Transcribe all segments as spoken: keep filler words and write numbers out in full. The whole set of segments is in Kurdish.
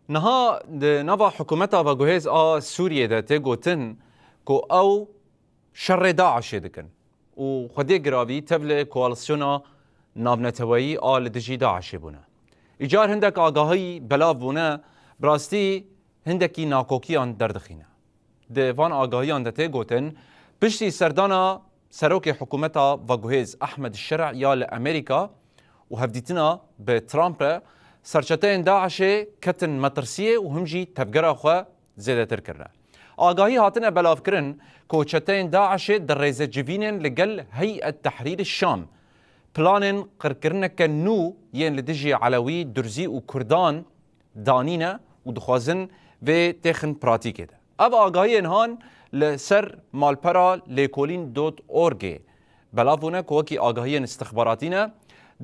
Niha di nava hikûmeta veguhêz a Sûriyê de tê gotin ku ew şerê DAIŞê dikin û xwediyê giravî tev li koalisyona navneteweyî a li dijî DAIŞê bûne. Îcar hindek agahî belav bûne, bi rastî hindekî nakokiyan derdixîne. Di van agahiyan de tê gotin, piştî serdana serokê hikûmeta veguhêz Ehmed Şer'a ya li Amerîka û hevdîtina bi Trump re, serçeteyên DAIŞê ketin metirsiyê û him jî tevgera xwe zêdetir kirine. Agahî hatine belavkirin ku çeteyên DAIŞê di rêzecivînên li gel Heyet Tehrîr Şam planên qirkirineke nû yên li dijî Elewî, Durzî û Kurdan danîne û dixwazin vê têxin pratîkê de. Ev agahiyên han li ser malpera lêkolîn dot orgê belav bûne ku wekî agahiyên istixbaratî ne.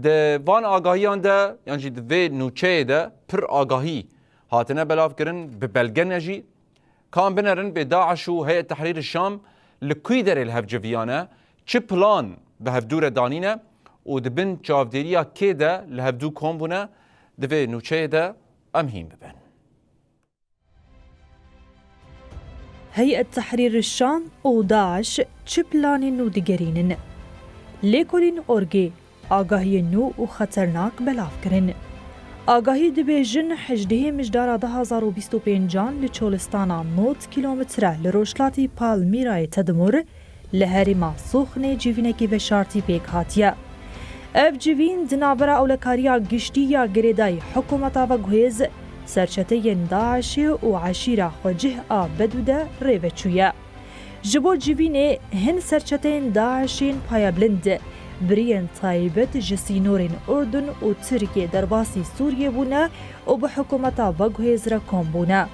Di van agahiyan de yan jî di vê nûçeyê de pir agahî hatine belavkirin, bi belge ne jî. Ka em binerin bê DAIŞ û Heyet Tehrîr Şam li kû derê li hev civiyane, çi plan bi hevdû re danîne û di bin çavdêriya kê de li hevdû kom bûne, di vê nûçeyê de em hîn bibin. Heyet Tehrîr Şam û DAIŞ çi planên nû digerînin? Lêkolîn Orgê agahiyên nû û xeternak belav kirin. Agahî dibêjin, hejdehê mijdara du hazar û bîst û pêncan li çolistana nod kîlometre li rojhilatî Palmîrayê Tedmûr li herêma Soxnê civînekî veşartî pêk hatiye. Ev civîn di navbera ewlekariya giştî ya girêdayî hikûmeta veguhêz, serçeteyên DAIŞê û eşîra Xwecih a Bedû de rê ve çûye. Ji bo civînê hin serçeteyên DAIŞ'ên payebilind, biriyên taybet ji sînorên Urdun û Tirkiyê derbasî Sûriyê bûne û bi hikûmeta veguhêz re kom bûne.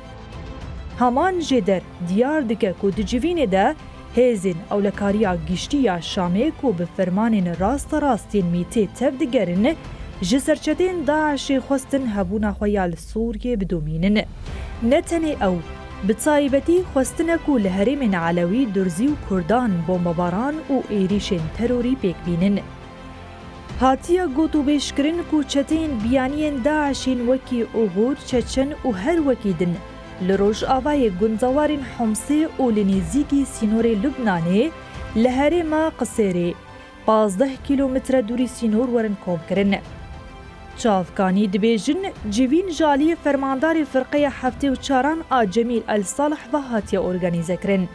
Heman jêder diyar dike ku di civînê de hêzên ewlekariya giştî ya Şamê ku bi fermanên rasterast yên mîtê tev digerin, ji serçeteyên DAIŞ'ê xwestin hebûna xwe ya li Sûriyê bidomînin. Ne tenê ew, bi taybetî xwestine ku li herêmên Elewî, Durzî û Kurdan bombebaran û êrîşên terorî pêk bînin. Hatiye gotûbêjkirin ku çeteyên biyanî yên DAIŞ'ên wekî Uxûr, Çeçen û her wekî din li rojavayê gundewarên Homsê û li nêzîkî sînorê Lubnanê li herêma Qisêrê, pazdeh kîlometre dûrî sînor werin komkirin. Çavkanî dibêjin, civîn ji aliyê fermandarê firqeya heftê û çaran a Cemîl El Salih ve hatiye organîzekirin.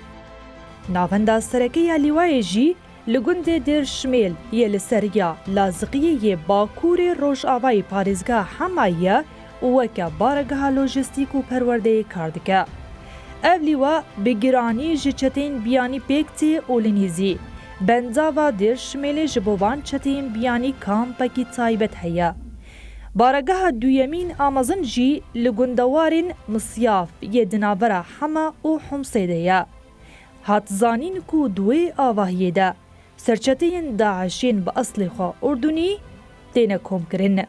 Navenda sereke ya lîwayê jî li gundê Dêr Şimêl yê li ser ya Laziqiyê yê bakurê rojavayê parêzgeha Hemayê ye û weke baregeha lojîstîk û perwerdeyê kar dike. Ev lîwa bi giranî ji çeteyên biyanî pêk tê û li nîzî bendava Dêr Şimêlê ji bo van çeteyên biyanî kampekî taybet heye. Baregeha duyemîn a mezin jî li gundewarên Misyaf yê di navbera Hema û Homsê de ye. Hat zanîn ku di wê avahiyê de serçeteyên DAIŞ'ên bi eslê xwe Urdunî têne komkirin.